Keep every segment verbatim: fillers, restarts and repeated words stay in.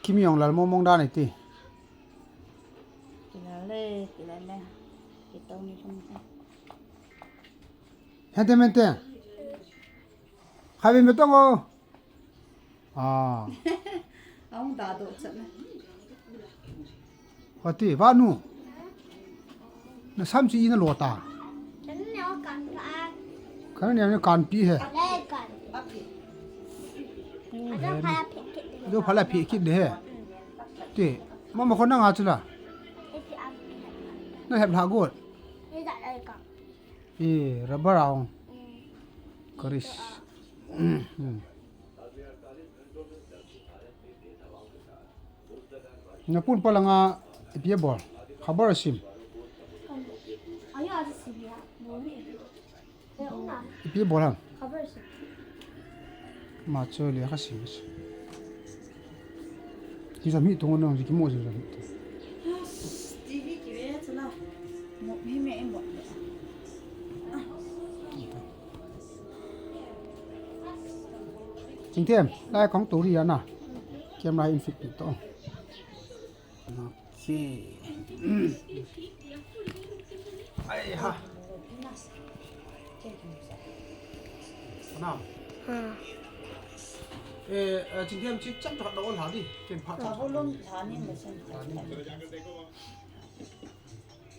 Kimi jong lal mong mong dan iti. Kilal le, kilal le. Kitong ni tong. Hente mente. Khavi me tong o. Ah. Aung da do chat na. Hoti, vanu. Na sam chi ina lota. Kan ne kan pa. Kan ne kan pi he. Kan. Ado phala phi kit de. Ado phala phi kit de he. Ti, mama ko na nga chula. Iti am. Na hep la got. Ida lai ka. E, rubber aung. Karis. Na pun palanga ipi bol. Khabar sim. Ayo, ayo, sim ya. Bol ni. Ipi bol ham. Khabar sim. Ma cho le kha sim. Ki jam hi tung no, ki mo jam hi. T V ki ve chula. Mo mi me mo. Chingthem, lai kong tu ri ana. Camera in fit to. Okay. Ai ha. Nam. Hmm. Eh, eh, Chingthem chi cham tha do la di. Ken pha tha. Tha bo lon tha ni ma sen. Tha ni.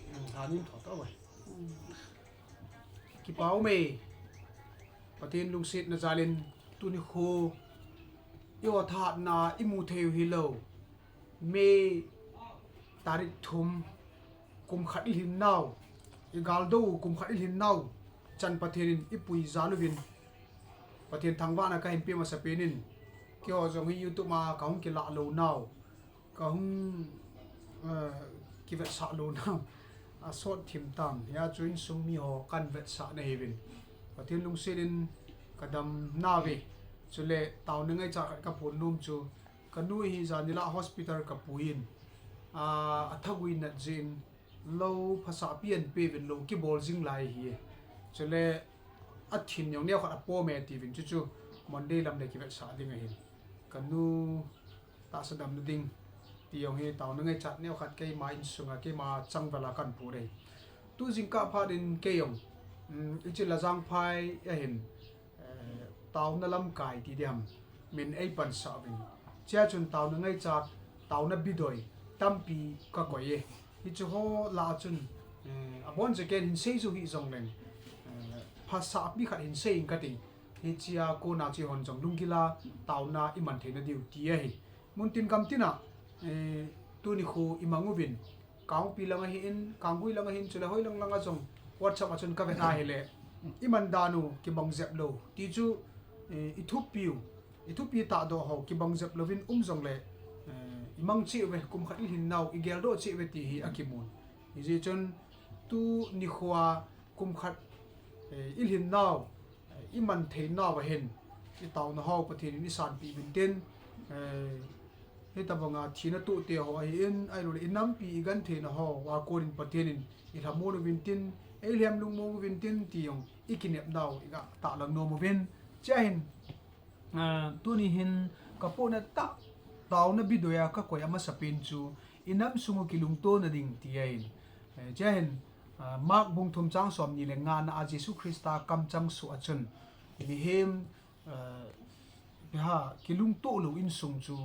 Hmm, tha ni tho to wai. Hmm. Kipa um e. Pathen lungsetna jalin tuni kho i o tha na i mu thei u hi lo. May tarik thum kum khat i lhin nau. I gal do kum khat i lhin nau. Chan Pathen in i pui jal uvin. Pathen thangvahna ka hin pe masa pen in. Keiho jong hi YouTube ma ka hung kilah lo nau. Ka hung, eh, kivetsah lo nau. A sot thim tam. Hia chu insung mi ho kan vetsah na hi vin. Pathen lungset in ka dam na ve. Chule tauna ngaichat khat ka phon nom chu. Ka nu hi janila hospital ka pui in. A, a thagui nat jin. Lo phasah pi an pe vin lo kibol jing lai hi. Chule a thin jong neo khat a pom e ti vin chu chu Monday lam le kivetsah ding ahin. Ka nu tahsa damna ding ti jong hi tauna ngaichat neo khat keima insunga keima changvela kan pu dei. Tu jingkah phat in kei jong, um, i chi la jang phai ahin. Eh, tauna lamkai ti diham, min ei pansah uvin. Chia chun tauna ngaichat, tauna bidoi tampi ka koi e. Hichu ho lah a chun, eh, abon jeh ken hin sei ju hi jongleng, eh, phasah pi khat hin sei ing kati. Hichia kona chi hon jong lunggila tauna i man theina diu ti ahi. Mun tin gam tina, eh, tuni kho i mang uvin, Kangpi langa hin, Kanggui langa hin, chule hoi lang langa jong WhatsApp a chun ka vet a hile, i man dan u kibang jep lo. Ti chu, eh, i thupi u, i thupi tahdoh ho kibang jep louvin um jongle, eh, i mang cheh uve, kum khat i lhin nau, i geldoh cheh uve ti hi a kimun. Hijeh chun tuni kho a kum khat, eh, i lhin nau, i man thei nau ahin, i tauna ho Pathen in i sanpeh uvin tin, eh, hitabanga thina toh te ho ahin, ahilouleh i nampi i gentheina ho a kon in Pathen in i lhamon uvin tin, ei lhem lungmong uvin tin ti jong i kinep nau i ga tahlang nom uvin. Chia hin, ah, tuni hin ka pohna tah, tauna bidoi a ka koi a masapen chu, i nam sung u kilungtona ding ti ahin. Eh, chia hin, ah, Mark bung thum chang somni le nga na a Jesu Christa kamchang suh a chun, mihem, ah, ha, kilungto lou insung chu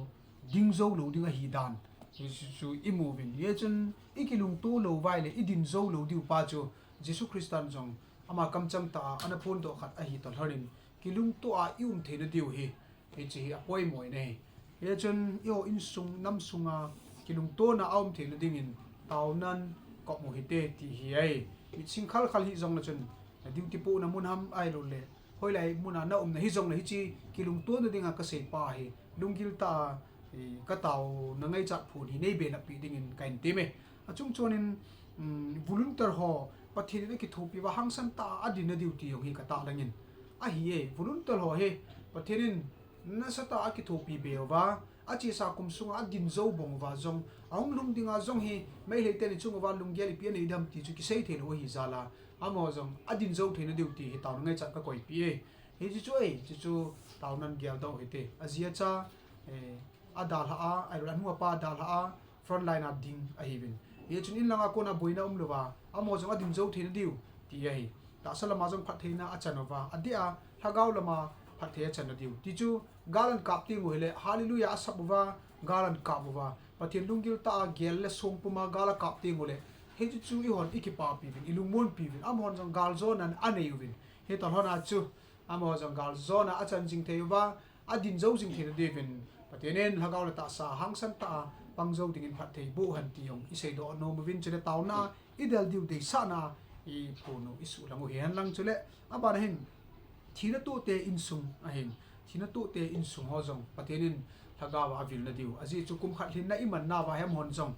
ding jou lou ding ahi dan. Jesu chu i mu uvin. Hijeh chun i kilungto lou uva ahile i din jou lou diu pa chu Jesu Christan jong ama kamchang tah a ana phondoh khat ahi toh lhon in kilungto a i um theina diu hi. Hiche hi a poimo in ahi. Hijeh chun eiho insung nam sunga kilungtona a um theina dingin taonan kop u hite ti hi ahi. Mit sing khal khal hijong le chun na duty pohna mun ham ahilouleh hoilai muna na umna hijong le hiche kilungtona dinga ka seipa hi lunggil tah a, eh, ka taona ngaichat phon hi nei belap peh dingin ka hin tem e. Achung chon in, um, volunteer ho Pathen in akithopi uva hangsan tah a adin na diu ti jong hi ka tahlang in. Ahi e, volunteer ho hi Pathen in nasatah a akithopi be uva, achesa kum sunga adin jou bang uva jong, ahung lhung dinga jong hi, Meitei ten i chung uva lunggel ipi anei dem ti chu kisei thei lou ahi jal a, amaho jong adin jou theina diu ti hi taona ngaichat ka koipeh e. Hiche chu e, hiche chu taonan geldoh hite. Ajeh chu, eh, adalha a, ailou le anu apa adalha a, front line a ding ahiuvin. Hichun in langa kona boina umlouva, amaho jong adin jou theina diu, ti ahi. Tahsa lama jong phattheina achan uva, adeh a, lhagao lama phatthei achan na diu. Tichu, gal ahin kap teng u hile, Hallelujah asap uva, gal ahin kap uva. Pathen lunggil tah a gel le song puma gal akap teng u le, hichu chu eihon ikipapi uvin, ilungmonpi uvin, amahon jong gal jona anei uvin. Hitalhona chu, amaho jong gal jona achan jing thei uva, adin jou jing theina diuvin. Pathen in lhagao le tahsa hangsan tah a pang jou dingin phatthei boh hen ti jong iseidoh nom uvin, chule taona idel diu deisahna iphon u isuhlang u hihen lang chule, abana hin thina tohte insung ahin, thina tohte insung ho jong Pathen in lhagao a avilna diu. Ajeh chu kum khat lhinna imanna uva hi amahon jong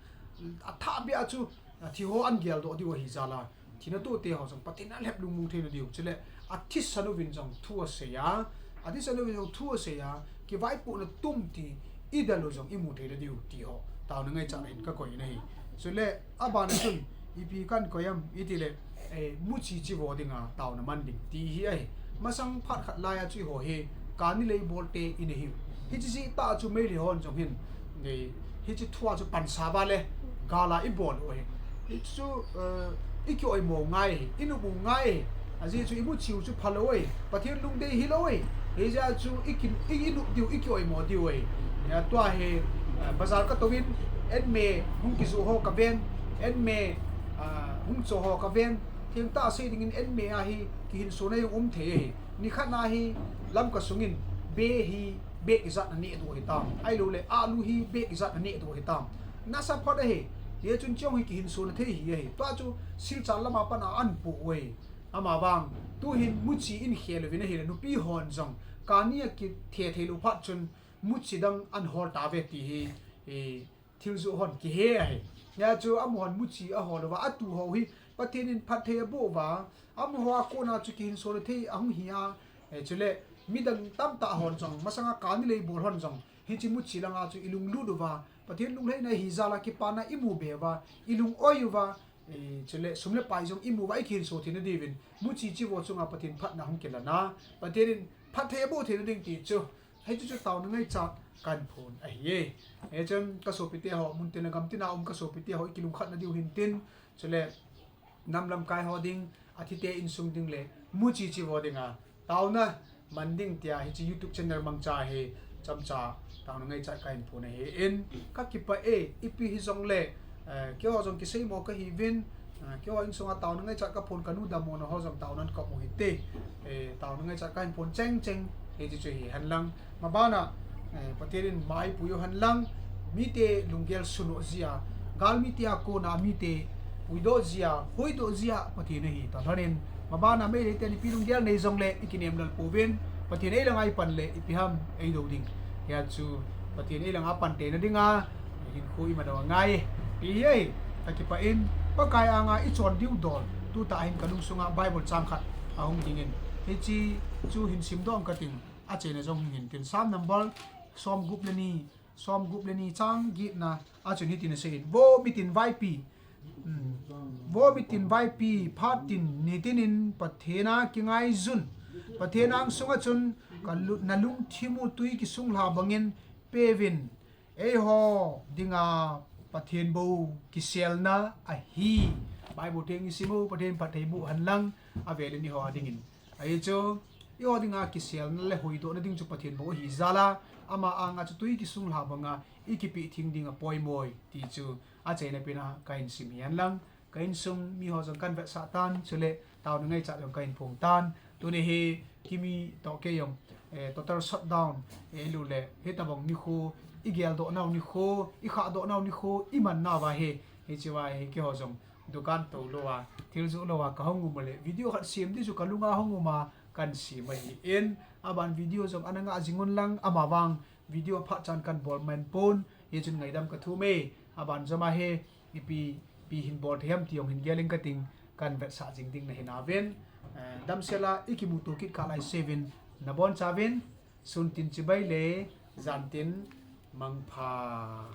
athah beh a chu, a, thi ho ahin geldoh diu ahi jal a, thina tohte ho jong Pathen in alhep lungmong theina diu. Chule athisan uvin jong thu asei a, athisan uvin jong thu asei a, kivaipohna tum ti idel u jong imu theina diu ti ho taona ngaichat a hin kakoi in ahi. Chule abana chun ipi kahin koi em itile, eh, muchi chivo dinga taona man ding ti hi ahi. Masang phat khat lai a chu eiho hi kani lei bol te in ahiu. Hiche jeh tah a chu Meitei hon jong hin, eh, hiche thu a chu pansa uva le gal a ibol u ahi. Hichu, eh, ikioimo ngai, inop u ngai. Ajeh chu imuchi u chu phalou ahi, Pathen lungdei hilou ahi. Hijeh a chu iki, i, inop diu, ikioimo diu ahi. Hia tua hi, eh, bazar katouvin, anme hung kijoh ho kaven, anme, ah, hung cho ho kaven. Thengtah a sei dingin anme a hi kihinsona jong um thei ahi. Nikhat na hi Lamka sungin be hi bag ijat naneh doh hitam, ahiloule alu hi bag ijat naneh doh hitam. Nasa phat ahi. Hichun chujong hi kihinsona thei hi ahi. Tua chu Silchar lama pat a ahinpoh u ahi. Amavang tuhin muchi in khel uvin ahile nupi hon jong kani a kithe theilou phat chun muchi dang ahin hol tauve ti hi, eh, thiljoh hon kihe ahi. Hia chu amahon muchi ahol uva, atu ho hi Pathen in phatthei aboh uva, amaho a kona chu kihinsona thei ahung hi a, eh, chule midang tamtah hon jong, masanga kani lei bol hon jong, hiche muchi langa chu ilunglut uva, Pathen lunglhaina ahi jal a kipana imu be uva, ilung-oi uva, eh, chule sum le pai jong imu uva, ikihinso theina diuvin muchi chivo chunga Pathen phatna hung kilan a, Pathen in phatthei aboh theina ding ti chu, hichu chu taona ngaichat kahin phon ahiye. Hichun kasopite ho, muntin le gamtin a um kasopite ho, ikilungkhatna diu hintin, chule nam lamkai ho ding, athite insung ding le muchi chivo dinga taona man ding tia hiche YouTube channel mangcha hi chomcha taona ngaichat kahin phon ahin, kakipah e, ipi hijongle, eh, keiho jong kiseimo kahiuvin, eh, keiho insunga taona ngaichat kaphon kanu dammo na ho jong taona nahin kop u hite, eh, taona ngaichat kahin phon chengcheng, hiche chu hihen lang. Mabana, eh, Pathen in maipui u hen lang, mite lunggel sunoh jia, galmite a kona mite puidoh jia, hoidoh jia Pathen ahi. Talhon in, mabana Meitei ten ipi lunggel nei jongle ikinem lel pouvin, Pathen eilanga ipan le ipi ham eidou ding. Hia chu Pathen eilanga panteina dinga hinkho iman u angai. Ipi hi, kakipah in, Pakai anga ichon diu dol, tutah hin kalungsunga Bible chang khat ahung dingin, hiche chu hin simdoh kating, achaina jong hung hintin, Psalm number somgup le ni, somgup le ni chang getna a chun hitin aseiyin, Vo mitin vaipi, hmm, vo mitin vaipi, phat tin, nitin in Pathen a kingaijun, Pathen angsunga chun ka lu-, nalungthim u twi kisunglha bangin peuvin, eiho dinga Pathen bou kiselna ahi. Bible theng isim u, Pathen phatthei boh hen lang, avel in eiho a dingin. Ahi chu, eiho dinga kiselna le hoidohna ding chu Pathen bou ahi jal a, ama anga chu twi kisunglha banga ikipeh theng ding apoimo e ti chu achaina pen a kahin sim hihen lang, ka insung miho jong kahin vetsah tan, chule taona ngaichat jong kahin phong tan. Tuni hi Kimi toh kei jong, eh, total shutdown, eh, ahiloule hitobang nikho, igeldoh nau nikho, ikhahdoh nau nikho, iman nauva hi, hichea hi keiho jong dukan tou louva, thil joh louva kahung um ule, video khat sem ding chu kalunga hung um a, kahin sem ahin, aban video jong ana ngah jing un lang, amavang video aphat chan kahin bol man pon, hichun ngaidam kathum e, aban joma hi, ipi, ipi hin bol thei ham ti jong hin gel inge kating, kahin vetsah jing ding nahi nauvin, eh, damsel a ikimuto kit kah laise uvin, nabonchauvin, sun tin chibai le, jan tin mangpha.